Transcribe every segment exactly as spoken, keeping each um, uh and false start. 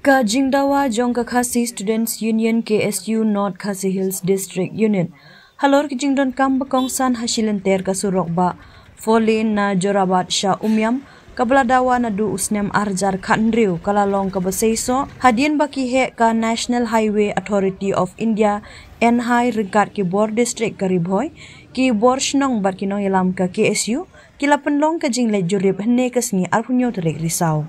Ka jingdawa jong ka Khasi Students Union, K S U, North Khasi Hills District Unit halor ka jingdonkam ba kongsan ha shilynter ka surok ba four lane na Jorabat sha Umiam, kaba la dawa naduh u snem ar hajar khathynriew, ka la long kaba seisoh hadien ba ki heh ka National Highway Authority of India, N H A I, ryngkat ki bor district ka Ri Bhoi, ki bor shnong bad ki nongïalam ka K S U ki la pynlong ka jingleit jurip hynne ka sngi arphew hynñiew tarik Risaw.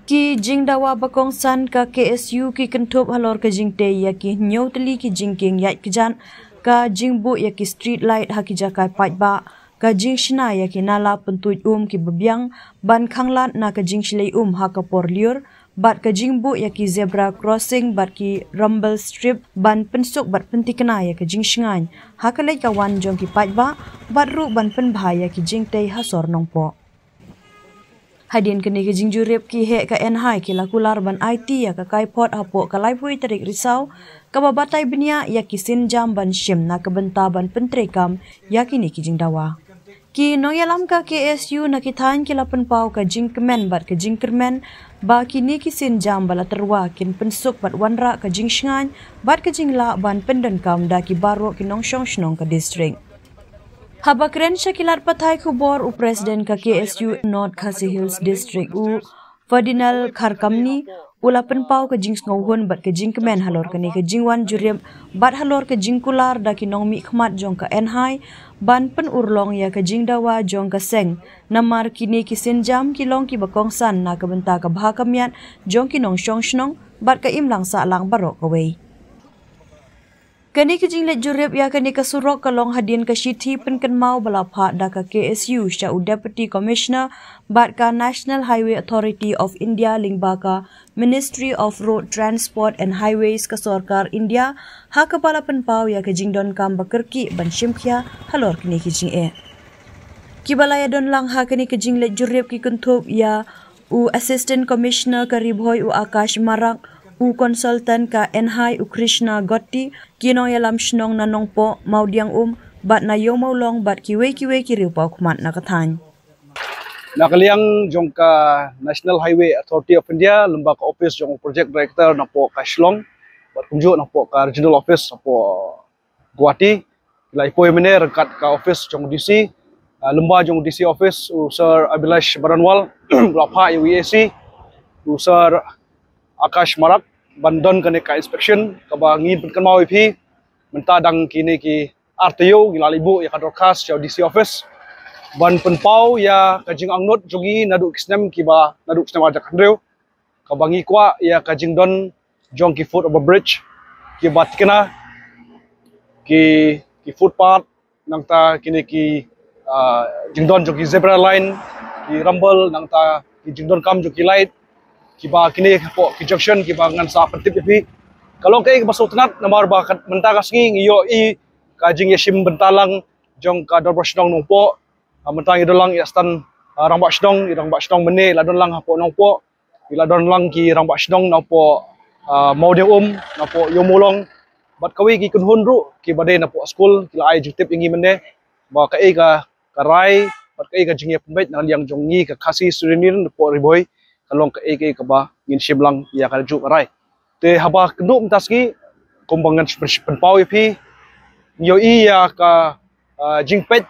Ki jingdawa ba kongsan ka K S U ki kynthup halor ka jingtei ïa ki hynñiew tylli ki jingkieng ïaid kjat, ka jingbuh ïa ki street light ha ki jaka paidbah, ka jingshna ïa ki nala pyntuid um kiba biang ban khanglad na ka jingshlei um ha ka por lyiur, bad ka jingbuh ïa ki zebra crossing bad ki rumble strip ban pynsuk bad pynthikna ïa ka jingshngaiñ ha ka leit ka wan jong ki paidbah, bad ruh ban pynbha ïa ki jingtei ha sor Nongpoh. Hadien kane ka jingjurip, ki heh ka N H A I ki la kular ban aiti ïa ka kaiphod hapoh ka laiphew tarik Risaw, kaba batai bniah ïa ki sienjam ban shim na ka bynta ban pyntreikam ïa kine ki jingdawa. Ki nongïalam ka K S U na ki thaiñ ki la pynpaw ka jingkmen bad ka jingkyrmen ba kine ki sienjam ba la tyrwa kin pynsuk bad wanrah ka jingshngaiñ bad ka jinglah ban pyndonkam da ki baroh ki nongshong shnong ka district. Haba kren sha ki lad pathai khubor, u President ka K S U North Khasi Hills District, u Ferdinand Kharkamni, u la pynpaw ka jingsngewhun bad ka jingkmen halor kane ka jingwan jurip bad halor ka jingkular da ki nongmihkhmat jong ka N H A I ban pynurlong ïa ka jingdawa jong ka seng, namar kine ki sienjam ki long kiba kongsan na ka bynta ka bha ka miat jong ki nongshong shnong bad ka imlang sahlang baroh kawei. Kane ka jingleit jurip ïa kane ka surok ka long hadien ka shithi pynkynmaw ba la phah da ka K S U sha u Deputy Commissioner bad ka National Highway Authority of India lyngba ka Ministry of Road Transport and Highways ka Sorkar India, ha kaba la pynpaw ïa ka jingdonkam ba kyrkieh ban shimkhia halor kine ki jingeh. Kiba la ïadon lang ha kane ka jingleit jurip ki kynthup ïa u Assistant Commissioner ka Ri Bhoi, u Akash Marak, u Consultant ka N H A I, u Krishna Gotti, ki nongïalam shnong na Nongpoh, Mawdiangum bad na Ïew Mawlong bad kiwei kiwei ki riewpawkhmat na ka thaiñ. Na ka liang jong ka National Highway Authority of India, lyngba ka office jong u Project Director napoh ka Shillong bad kumjuh napoh ka Regional Office napoh Guwahati, ki la ïapoi mynne ryngkat ka office jong u D C, ah, lyngba jong u D C office, u Sir Abhilash Baranwal, u la phah ïa u E A C, u Sir Akash Marak, ban don kane ka inspection, kaba ngi pynkynmaw ïa phi, mynta dang kine ki ar taïew ngi la leit buh ïa ka dorkhas sha u D C office ban pynpaw ïa ka jingangnud jong ngi naduh ki snem kiba, naduh ki snem ar hajar khathynriew, kaba ngi kwah ïa ka jingdon jong ki foot over bridge, kiba thikna, ki, ki footpath, nangta kine ki, ah, jingdon jong ki zebra line, ki rumble, nangta ki jingdonkam jong ki light, kiba kine hapoh ki junction kiba ngan sa pyntip ïa phi. Ka long kaei kaba sngewtynnat namar ba kat mynta ka sngi ngi ïohi ka jingïashim bynta lang jong ka Dorbar Shnong Nongpoh. Ah, mynta ngi don lang ïa stan, ah, rangbah shnong, ïa rangbah shnong mynne la don lang hapoh Nongpoh. Ki la don lang ki rangbah shnong napoh, ah, Mawdiangum, napoh Ïew Mawlong. Bad kawei ki kynhun ruh kiba dei napoh skul ki la ai jingtip ïa ngi mynne ba kaei ka, ka rai bad kaei ka jingïapynbeit na liang jong ngi ka Khasi Student Union napoh Ri Bhoi, ka long kaei kaei kaba ngin shim lang ïa kajuh ka rai. Te haba kynduh mynta sngi, kumba ngan pyn-, pynpaw ïa phi, ngi ïohi ïa ka, ah, jingpeit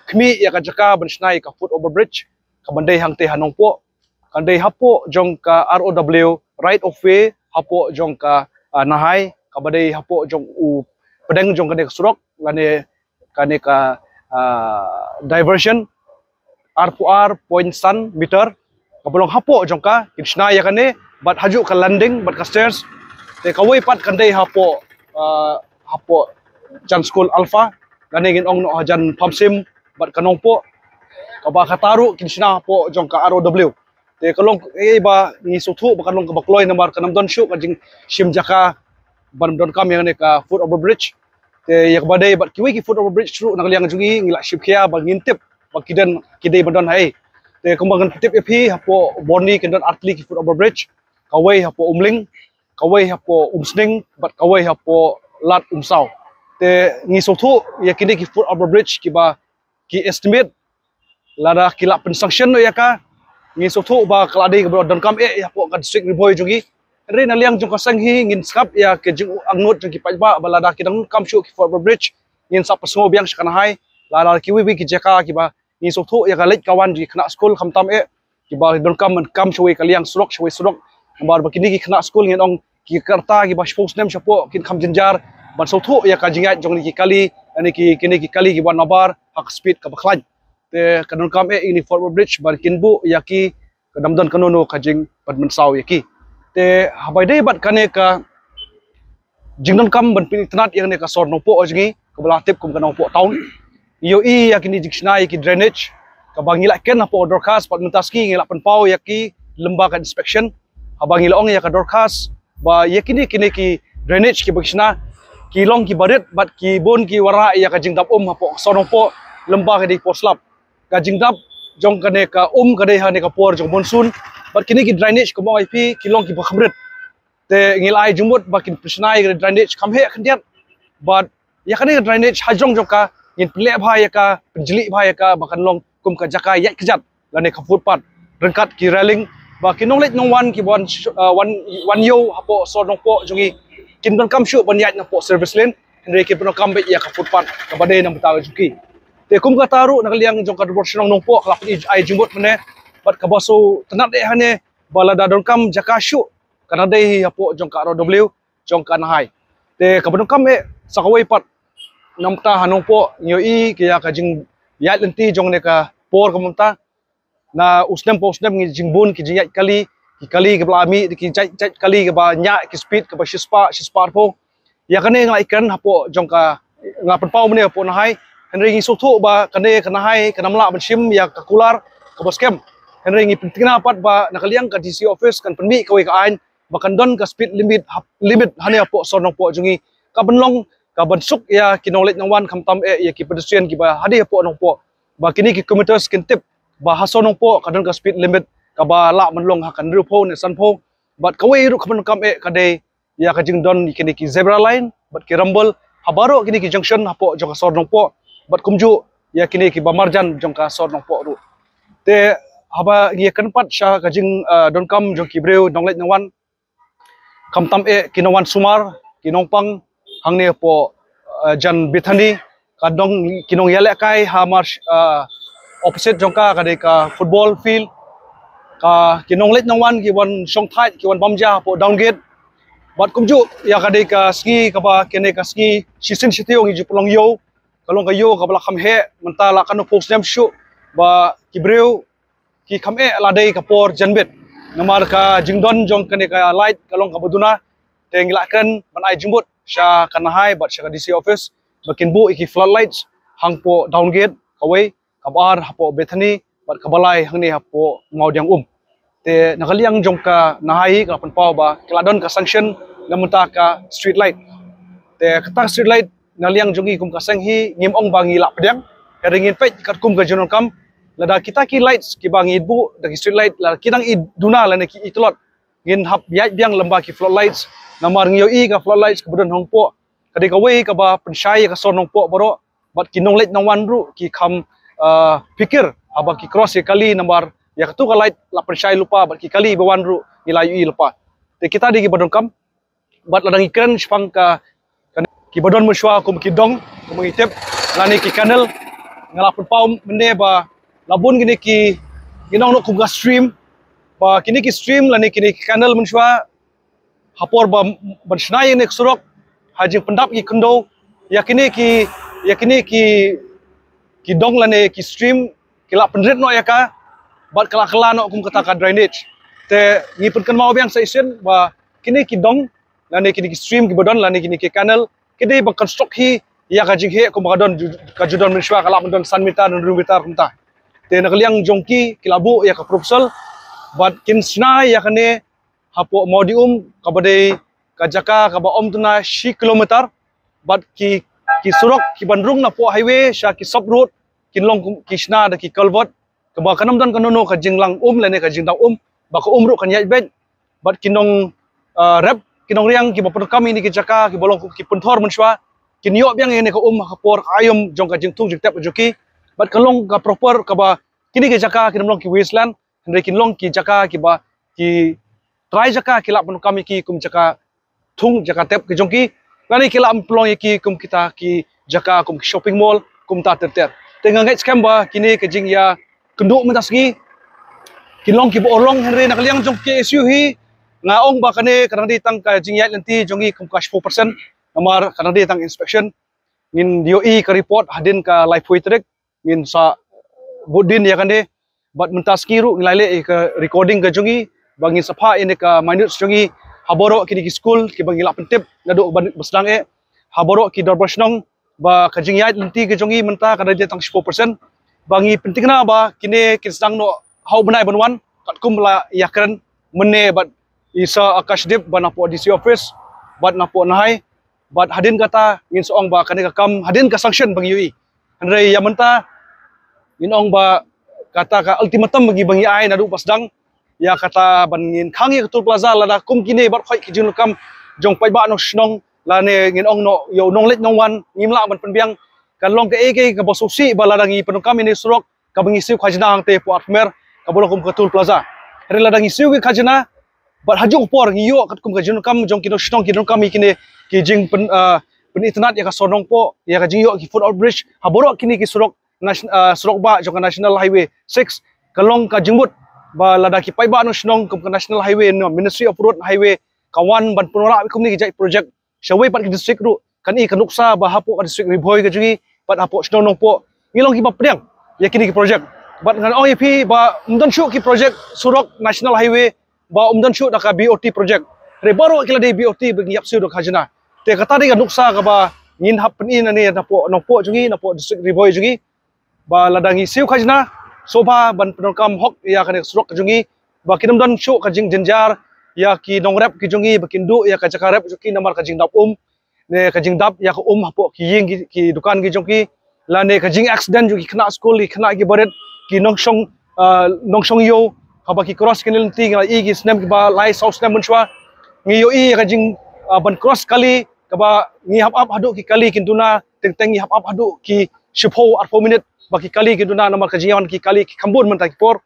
khmih ïa ka jaka ban shna ïa ka foot over bridge, kaban dei hangtei ha Nongpoh, kan dei hapoh jong ka R O W, right of way, hapoh jong ka, ah, N H A I, kaba dei hapoh jong u pdeng jong kane ka surok, lane kane ka, ah, diversion, arphew ar point san meter, kaba long hapoh jong ka, kin shna ïa kane, bad hajuh ka landing, bad ka stairs, te kawei pat kan dei hapoh, ah, hapoh jan skul Alpha, lane ngin ong noh hajan Pamsim, bad ka Nongpoh, kaba kata ruh kin shna hapoh jong ka R O W. Te ka long, eh, ba ngi sngewthuh ba ka long kaba kloi namar kan ym don shuh ka jingshim jaka ban donkam ïa kane ka foot over bridge. Te ïa kaba dei bad kiwei ki foot over bridge ruh na ka liang jong ngi ngi la shim khia ba ngin tip ba ki don, ki dei ban don haei. Te kumba ngan pyntip ïa phi, hapoh Borni kin don artylli ki foot over bridge, kawei hapoh Umling, kawei hapoh Umsning, bad kawei hapoh Lad Umsaw. Te ngi sngewthuh ïa kine ki foot over bridge kiba ki estimate, lada ki la pynsanction noh ïa ka, ngi sngewthuh ba ka la dei kaba donkam eh ïa hapoh ka district Ri Bhoi jong ngi. Hynrei na liang jong ka seng hi ngin sngap ïa ka jingangnud jong ki paidbah ba lada ki donkam shuh ki footbridge, ngin sa pynsngew biang sha ka Nahai. Lada kiwei kiwei ki jaka kiba ngi sngewthuh ïa ka leit ka wan jong ki khynnah skul, khamtam eh kiba donkam ban kam shawei ka liang surok shawei surok. Namar ba kine ki khynnah skul, ngin ong, ki ka rta kiba shiphew snem shapoh kin kham jynjar ban sngewthuh ïa ka jingïaid jong kine ki kali, ïa kine ki, kine ki kali kiba nabar ha ka speed kaba khlaiñ. Te ka donkam eh ïa kine ki footbridge ban kin buh ïa ki, ka dam don kano kano ka jingpynmynsaw ïa ki. Te haba ïadei bad kane ka jingdonkam ban pynitynnad ïa kane ka sor Nongpoh jong ngi kaba la tip kum ka Nongpoh Town, ngi ïohi ïa kine jingshna ïa ki drainage kaba ngi la kren hapoh dorkhas, bad mynta sngi ngi la pynpaw ïa ki lyngba ka inspection. Haba ngi la ong ïa ka dorkhas ba ïa kine, kine ki drainage kiba ki shna ki long kiba rit bad ki bun ki wanrah ïa ka jingdap um hapoh sor Nongpoh lyngba ka dei por slap. Ka jingdap jong kane ka um ka dei ha kane ka por jong monsoon, bad kine ki drainage kumba ong ïa phi ki long kiba kham rit. Te ngi la ai jingmut ba kin pynshna ïa ka drainage kham heh khyndiat. Bad ïa kane ka drainage ha jrong jong ka ngin pynleh bha ïa ka, pynjlih bha ïa ka ba kan long kum ka jaka ïaid kjat lane ka footpath ryngkat ki railing, ba ki nongleit nongwan kiba wan sh-, ah, wan, wan ïew hapoh sor Nongpoh jong ngi kin donkam shuh ban ïaid napoh service lane, hynrei kin pyndonkam beit ïa ka footpath kaba dei na bynta jong ki. Te kum kata ruh na ka liang jong ka Dorbar Shnong Nongpoh ka la pyn-i ai jingmut mynne, bad kaba sngewtynnad eh hangne ba lada donkam jaka shuh, kan dei hapoh jong ka R O W jong ka Nahai. Te kaba donkam eh sa kawei pat, namar ha Nongpoh ngi ïohi ïa ka jingïaid lynti jong kane ka por kaba mynta. Na u snem pa u snem ngi jingbun ki jingïaid kali, ki kali kiba la mih da ki jait, jait kali kiba ñiah ki speed kaba shispah, shispah arphew. Ïa kane nga la ïakren hapoh jong ka, nga pynpaw mynne hapoh Nahai. Hynrei ngi sngewthuh ba kane ka Nahai kam lah ban shim ïa ka kular kaba skhem. Hynrei ngi pyntikna pat ba na ka liang ka D C office kan pynmih kawei ka aiñ ba kan don ka speed limit hap-, limit hangne hapoh sor Nongpoh jong ngi, ka ban long ka ban suk ïa ki nongleit nongwan, khamtam eh ïa ki pedestrian kiba hadien hapoh Nongpoh, ba kine ki commuters kin tip ba ha sor Nongpoh ka don ka speed limit kaba lah ban long ha ka hynriewphew ne sanphew. Bad kawei ruh kaba donkam eh ka dei ïa ka jingdon ïa kine ki zebra line bad ki rumble ha baroh kine ki junction hapoh jong ka sor Nongpoh, bad kumjuh ïa kine kiba marjan jong ka sor Nongpoh ruh. Te haba ngi ïakren pat sha ka jing, ah, donkam jong ki briew nongleit nongwan, khamtam eh ki nongwan sumar, ki nongpang hangne hapoh, ah, jan Bethany, ka dong ki nongïalehkai ha mar, ah, opposite jong ka ka dei ka football field. Ka ki nongleit nongwan ki wan shongthait, ki wan bam ja hapoh Downgate. Bad kumjuh ïa ka dei ka sngi kaba kane ka sngi shisien shi taïew ngi ju pynlong ïew, ka long ka ïew kaba la kham heh, mynta la katno phew snem shuh ba ki briew ki kham eh la dei ka por janmiet. Namar ka jingdon jong kane ka light ka long kaba duna. Te ngi la kren ban ai jingmut sha ka Nahai bad sha ka D C office ba kin buh ïa ki floodlights hangpoh Downgate kawei, kaba ar hapoh Bethany, bad kaba lai hangne hapoh Mawdiangum. Te na ka liang jong ka Nahai ka la pynpaw ba ka la don ka sanction na bynta ka street light. Te kata ka street light na liang jong ngi kum ka seng hi ngim ong ba ngi lah pdiang, ka dei ngin peit katkum ka jingdonkam. Lada kita ki lights kiba ngi buh da ki street light lada ki dang i duna lane ki i tlot, ngin hap ïaid biang lyngba ki floodlights. Namar ngi ïohi ka floodlights kaba don ha Nongpoh ka dei kawei kaba pynshai ïa ka sor Nongpoh baroh, bad ki nongleit nongwan ruh ki kham, ah, phikir haba ki cross ïa kali, namar ïa katu ka light la pynshai lypa bad ki kali ba wan ruh ngi la ïohi lypa. Te kita dei kiba donkam. Bad lada ngi kren shaphang ka, ka kiba don mynshuwa kum ki dong, kum ngi tip, lane ki canal, nga la pynpaw mynne ba la bun kine ki, ngi ong noh kum ka stream, ba kine ki stream lane kine ki canal mynshuwa ha por ba ban shna ïa kane ka surok, ha jingpyndap ïa ki khyndew, ïa kine ki, ïa kine ki, ki dong lane ki stream ki la pynrit noh ïa ka, bad ka la kylla noh kum kata ka drainage. Te ngi pynkynmaw biang sa shisien ba kine ki dong lane kine ki stream kiba don lane kine ki canal, ki dei ban construct hi ïa ka jingheh kumba ka don ju-, ka ju don mynshuwa, ka lah ban don san meter, hynriew meter kumta. Te na ka liang jong ki, ki la buh ïa ka proposal bad kin shna ïa kane hapoh Mawdiangum, kaba dei ka jaka kaba ym duna shi kilometer, bad ki, ki surok kiban rung napoh highway sha ki sub road kin long kum, ki shna da ki culvert, kaba kan ym don kano kano ka jinglang um lane ka jingdap um, ba ka um ruh kan ïaid beit. Bad ki nong, ah, rep, ki nongriang kiba pyndonkam ïa kine ki jaka kiba long ki pynthor mynshuwa, kin ïoh biang ïa kane ka um ha ka por aïom jong ka jingthung jingtep jong ki. Bad kan long ka proper, kaba kine ki jaka kin ym long ki wasteland, Hynrei kin long ki jaka kiba ki trai jaka ki lah ban kam ïa ki kum jaka thung jaka tep ki jong ki. Lane ki lah ban pynlong ïa ki kum kita ki jaka kum ki shopping mall kumta ter ter. Te nga ngeit skhem ba kine ka jingïakynduh mynta sngi kin long kiba urlong, hynrei na ka liang jong K S U hi nga ong ba kane ka dang dei tang ka jingïaid lynti jong ngi kum ka shiphew percent. Namar ka dang dei tang inspection, ngin ïohi ka report hadien ka laiphew tarik, ngin sa bud din ïa kane. Bad mynta sngi ruh ngi la leh ïa ka recording ka jong ngi ba ngin sa phah ïa ka minutes jong ngi ha baroh kine ki skul kiba ngi la pyntip naduh ba, ba sdang eh ha baroh ki dorbar shnong ba ka jingïaid lynti ka jong ngi mynta ka dang dei tang shiphew percent. Ba ngi pynthikna ba kine kin sdang noh ha u bnai ban wan, katkum la ïakren mynne bad i Sir Akashdeep ba napoh D C office bad napoh Nahai. Bad hadien kata ngin sa ong ba kane ka kam hadien ka sanction ba ngi ïohi. Hynrei ïa mynta ngin ong ba kata ka ultimatum ba ngi, ba ngi ai naduh ba sdang ïa kata ban ngin khang ïa ka Toll Plaza, lada kum kine baroh ki jingdonkam jong paidbah nongshong shnong lane ngin ong noh ïa u nongleit nongwan ngim lah ban pynbiang, kan long kaei kaei kaba sngewsih ba lada ngi pyndonkam ïa kane ka surok kaba ngi siew khajna hangtei hapoh Arphew Mer kaba long kum ka Toll Plaza. Hynrei lada ngi siew ki khajna bad ha kajuh ka por ngi ïoh katkum ka jingdonkam jong ki nongshong shnong, ki donkam ïa kine ki jingpyn, ah, pynitynnad ïa ka sor Nongpoh, ïa ka jingïoh ki foot overbridge ha baroh kine ki surok nation-, ah, surok bah jong ka National Highway six, ka long ka jingmut ba lada ki paidbah nongshong shnong kum ka National Highway, no, Ministry of Road Highway ka wan ban pynwanrah kumne ki jait project shawei pat ki district ruh, kan i ka nuksa ba hapoh ka district Ri Bhoi ka jong ngi bad hapoh shnong Nongpoh ngi long kiba pdiang ïa kine ki project. Bad ngan ong ïa phi ba ym don shuh ki project surok National Highway ba ym don shuh da ka B O T project. Hynrei baroh ki la dei B O T ba ngi ïap siew da ka khajna. Te kata dei ka nuksa kaba ngin hap pyni nangne napoh Nongpoh jong ngi, napoh district Ri Bhoi jong ngi, ba lada ngi siew khajna shuh ban pyndonkam hok ïa kane ka surok ka jong ngi, ba kin ym don shuh ka jingjynjar ïa ki nongrep ki jong ngi ba kin duh ïa ka jaka rep jong ki namar ka jingdap um ne ka jingdap ïa ka um hapoh ki ïing ki, ki dukan ki jong ki, lane ka jingaccident jong ki khynnah skul, ki khynnah kiba rit, ki nongshong, ah, nongshong ïew, haba ki cross kine lynti, ngi la i ki snem kiba lai saw snem mynshuwa. Ngi ïohi ïa ka jing, ah, ban cross kali kaba ngi hap ap haduh ki kali kin duna, teng teng ngi hap ap haduh ki shiphew arphew minit ba ki kali kin duna namar ka jingïawan ki kali ki kham bun mynta ki por.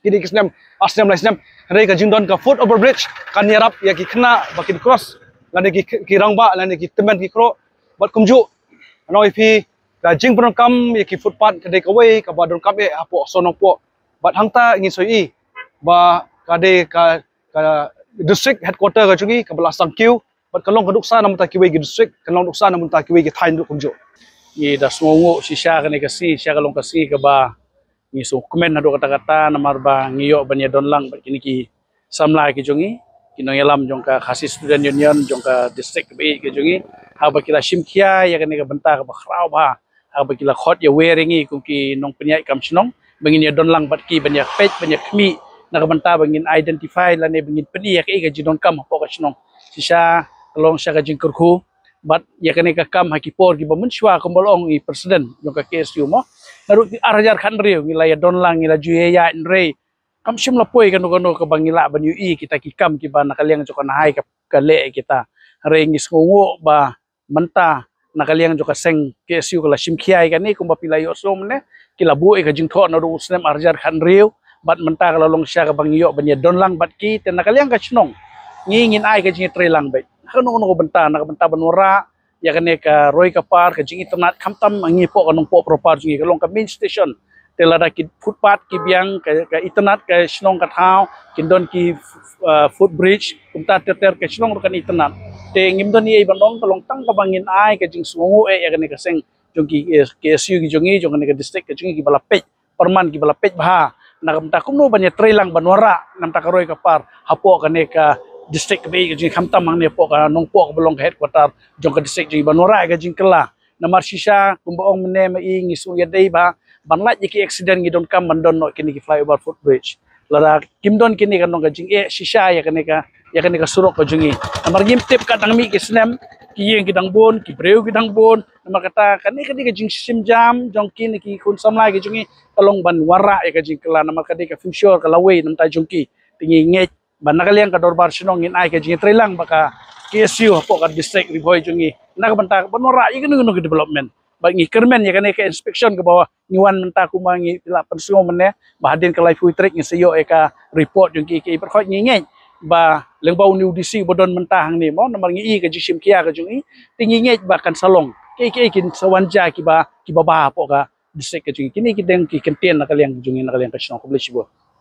Kine ki snem, ar snem lai snem. Hynrei ka jingdon ka foot overbridge kan ïarap ïa ki khynnah ba kin cross lane ki, ki rangbah lane ki tymmen ki kro. Bad kumjuh, ngan ong ïa phi, ka jingpyndonkam ïa ki footpath ka dei kawei kaba donkam eh hapoh shnong Nongpoh. Bad hangta ngin sa ïohi ba ka dei ka, ka district headquarter ka jong ngi kaba la sdang kiew bad ka long ka nuksa na bynta kiwei ki district, ka long nuksa na bynta kiwei ki thaiñ ruh kumjuh. Ngi da sngewnguh shisha kane ka sngi, shisha ka long ka sngi kaba ngi sngewkmen haduh katta katta namar ba ngi ïoh ban ïadon lang bad kine ki samla ki jong ngi, ki nongïalam jong ka Khasi Student Union jong ka district kaba ïeit ka jong ngi, haba ki la shim khia ïa kane ka bynta kaba khraw bha, haba ki la khot ïa wer ïa ngi kum ki nongpynïaid kam shnong ba ngin ïadon lang bad ki ban ïa peit, ban ïa khmih na ka bynta ba ngin identify lane ba ngin pyni ïa kaei ka jingdonkam hapoh ka shnong. Shisha ka long shisha ka jingkyrkhu bad ïa kane ka kam ha ki por kiba mynshuwa kumba la ong i president jong ka K S U mo, naduh ki ar hajar khathynriew ngi la ïadon lang, ngi la ju ïaid, hynrei kam shym la poi kano kano kaba ngi lah ban ïohi kita ki kam kiba na ka liang jong ka Nahai ka, ka leh kita. Hynrei ngi sngewnguh ba mynta na ka liang jong ka seng K S U ka la shim khia ïa kane kumba phi la ïohsngew mynne, ki la buh ïa ka jingthoh naduh u snem ar hajar khathynriew bad mynta ka la long shisha kaba ngi ïoh ban ïadon lang bad ki. Te na ka liang ka shnong ngi ngin ai ka jingïatreilang bad ha kano kano ka bynta, na ka bynta ban wanrah ïa kane ka roi ka par, ka jingitynnad, khamtam ngi hapoh ka Nongpoh proper jong ngi, ka long ka main station. Te lada ki footpath ki biang, ka, ka itynnad ka shnong ka thaw, kin don ki, uh, footbridge, kumta ter ter ka shnong ruh kan itynnad. Te ngim don ei ei ban ong, ka long tang kaba ngin ai ka jingsngewnguh eh ïa kane ka seng jong ki, eh, K S U ki jong ngi, jong kane ka district ka jong ngi, kiba la peit pyrman, kiba la peit bha na ka bynta kumno ban ïatreilang ban wanrah na ka bynta ka roi ka par hapoh kane ka district kaba ïeit ka jong ngi, khamtam hangne hapoh ka Nongpoh kaba long ka headquarter jong ka district jong ngi, ban wanrah ïa ka jingkylla. Namar shisha kumba ong mynne ma i, ngi sngew ïadei bha ban lait ïa ki accident, ngi donkam ban don noh kine ki flyover footbridge. Lada kim don kine kan long ka jingeh shisha ïa kane ka, ïa kane ka surok ka jong ngi. Namar ngim tip, ka dang mih ki snem, ki ïing ki dang bun, ki briew ki dang bun. Namar kata kane ka dei ka jingshim jam jong kine ki khun samla ki jong ngi, ka long ban wanrah ïa ka jingkylla, namar ka dei ka future ka lawei na ka bynta jong ki. Te ngi ngeit ba na ka liang ka dorbar shnong ngin ai ka jingïatreilang bad ka K S U hapoh ka district Ri Bhoi jong ngi na ka bynta ban wanrah ïa kino kino ki development. Ba ngi kyrmen ïa kane ka inspection kaba ngi wan mynta, kumba ngi la pynsngew mynne ba hadien ka laiphew tarik ngi sa ïoh ïa ka report jong ki. Ki pyrkhat ngi ngeit ba lyngba une u D C ba don mynta hangne mo, namar ngi i ka jingshim khia ka jong i, te ngi ngeit ba kan sa long. Ki ki kin sa wan ja kiba kiba bha hapoh ka district ka jong i. Kine ki dang ki kyntien na ka liang ka jong i, na ka liang ka shnong. Khublei shibun.